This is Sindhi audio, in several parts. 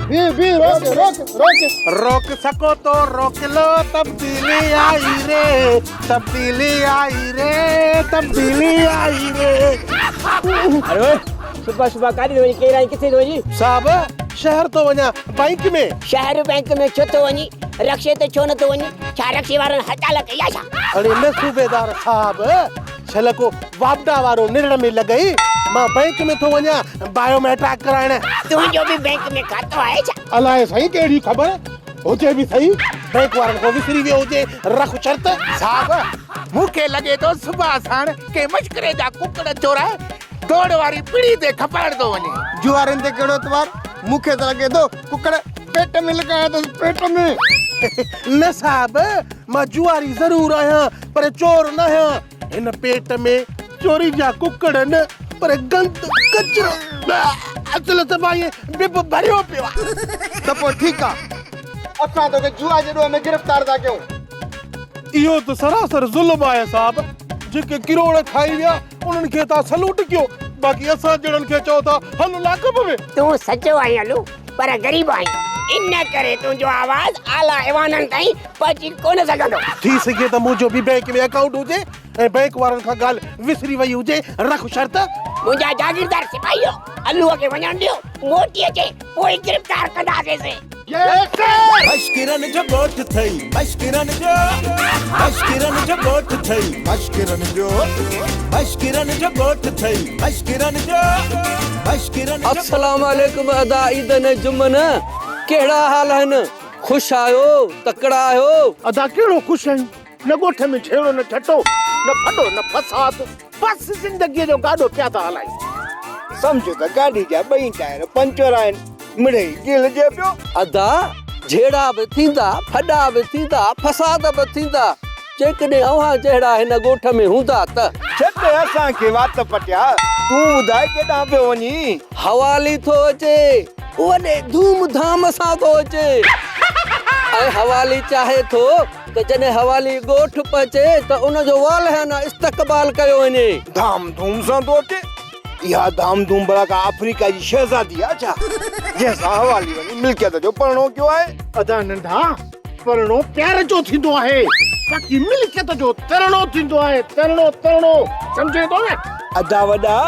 بيهه بيهه روڪ روڪ روڪ. روڪ سگهو تو روڪ لو تبديلي آئي ري تبديلي آئي ري تبديلي آئي ري. اڙي اوئي صبح صبح ڪاڏي ٿو وڃين ڪير آهين ڪٿي ٿو وڃين. صاحب شهر ٿو وڃان بئنڪ ۾. شهر بئنڪ ۾ ڇو ٿو وڃين رڪشي تي ڇو نٿو وڃين ڇا رڪشي وارن هڙتال ڪئي آهي ڇا. اڙي نه صوبيدار صاحب شل ڪو واپڊا وارو نرڙ ۾ لڳئي، مان بئنڪ ۾ ٿو وڃان بايو ميٽراڪ ڪرائڻ. تنهنجو به بئنڪ ۾ کاتو آهي ڇا؟ الائي سائين ڪهڙي خبر هجي به سهي، بئنڪ وارن کان وسري ويو هجي رک شرط. صاحب مون کي لڳي ٿو صبح ساڻ ڪنهن مشڪري جا ڪڪڙ چورائي دوڙ واري پڙي تي کپائڻ ٿو وڃي. جوارين تي ڪهڙو اعتبار، مون کي ته لڳي ٿو ڪڪڙ پيٽ ۾ لڪايا اٿس پيٽ ۾. نه صاحب مان جواري ضرور آهيان پر چور ناهيان. هن پيٽ ۾ چوري جا ڪڪڙ نه پر گند ڪچرو اصل سڀائين بب ڀريو پيو آهي. ته پوء ٺيڪ آ اسان توکي جوا جي ڏوهه ۾ گرفتار ٿا ڪيون. اهو ته سراسر ظلم آهي صاحب جيڪي ڪروڙ کائي ويا انهن کي ٿا سلوٽ ڪيو باقي اسان جهڙن کي چئو ٿا هل لاڪپ ۾. تون سچو آهين الو پر غريب آهين ان ڪري تنهنجو آواز اعليٰ ايوانن تائين پهچي ڪونه سگهندو. ٿي سگهي ته منهنجو به بئنڪ ۾ اڪائونٽ هجي ۽ بئنڪ وارن کان ڳالهه وسري وئي هجي، رک شرط. منهنجا جاگيردار سپاهيو، الوء کي وڃڻ ڏيو، موٽي اچي پوء گرفتار ڪنداسينس. مشڪرن جو ڳوٺ ٿئي مشڪرن جو مشڪرن جو ڳوٺ ٿئي مشڪرن جو مشڪرن جو ڳوٺ ٿئي مشڪرن جو مشڪرن جو السلام عليڪم ادا عيدن ۽ جمعن ڪهڙا حال آهن خوش آهيو تڪڙا آهيو. ادا ڪهڙو خوش آهيون نه ڳوٺ ۾ جهيڙو نه جهٽو نه ڦڏو نه فساد بس زندگيء جو گاڏو پيا ٿا هلايون. سمجهه ته گاڏي جا ٻئي ٽائر پنچر آهن مڙئي گهلجي پيو. ادا جهيڙا به ٿيندا ڦڏا به ٿيندا فساد به ٿيندا جيڪڏهن اوهان جهڙا هن ڳوٺ ۾ هوندا ته. ڇڏ اسان کي وات پٽيا تون ٻڌاء ڪيڏانهن پيو وڃين. حوالي ٿو اچي. وڏي ڌوم ڌام سان ٿو اچي ۽ حوالي چاهي ٿو ته جڏهن حوالي ڳوٺ پهچي ته ان جو والهانه استقبال ڪيو وڃي. ڌام ڌوم سان ٿو اچي؟ اها ڌام ڌوم ڀلا ڪا آفريڪا جي شهزادي آ ڇا، جنهن سان حوالي وڃي ملڪيت جو پرڻو ڪيو آهي؟ ادا ننڍا، پرڻو پيار جو ٿيندو آهي، باقي ملڪيت جو ترڻو ٿيندو آهي، ترڻو ترڻو، سمجهين ٿو نه؟ ادا وڏا،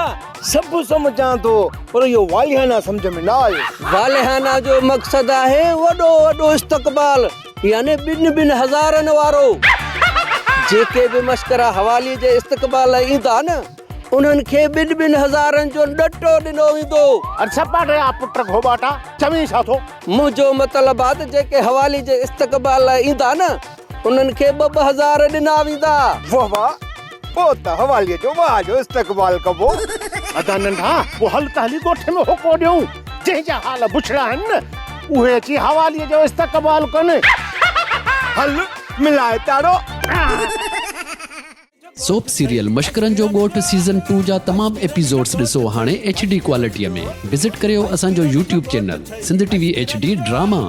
سڀ سمجهان ٿو پر اهو والهانه سمجهه ۾ نه آيو. والهانه جو مقصد آهي وڏو وڏو استقبال يعني ٻن ٻن هزارن وارو. جيڪي به مشڪرا حوالي جي استقبال لاء ايندا نه انهن کي ٻن ٻن هزارن جو ڏٽو ڏنو ويندو. اڙي سپاٽ جا پٽ گهوٻاٽا چوين ڇا ٿو؟ منهنجو مطلب آ ته جيڪي حوالي جي استقبال لاء ايندا نه انهن کي ٻه ٻه هزار ڏنا ويندا. واه واه پوء ته حوالي جو واه جو استقبال ڪبو. ادا ننڍا پوء هل ته هلي ڳوٺ ۾ هوڪو ڏيون جنهن جا حال بڇڙا آهن نه اهي اچي حوالي جو استقبال ڪن. هل ملائي تاڙو. سوپ سيريل مشڪرن جو ڳوٺ سيزن ٽو جا تمام ايپيسوڊس ڏسو هاڻي ايڇ ڊي ڪوالٽي ۾ وزٽ ڪريو اسان جو YouTube channel Sindh T V H D drama.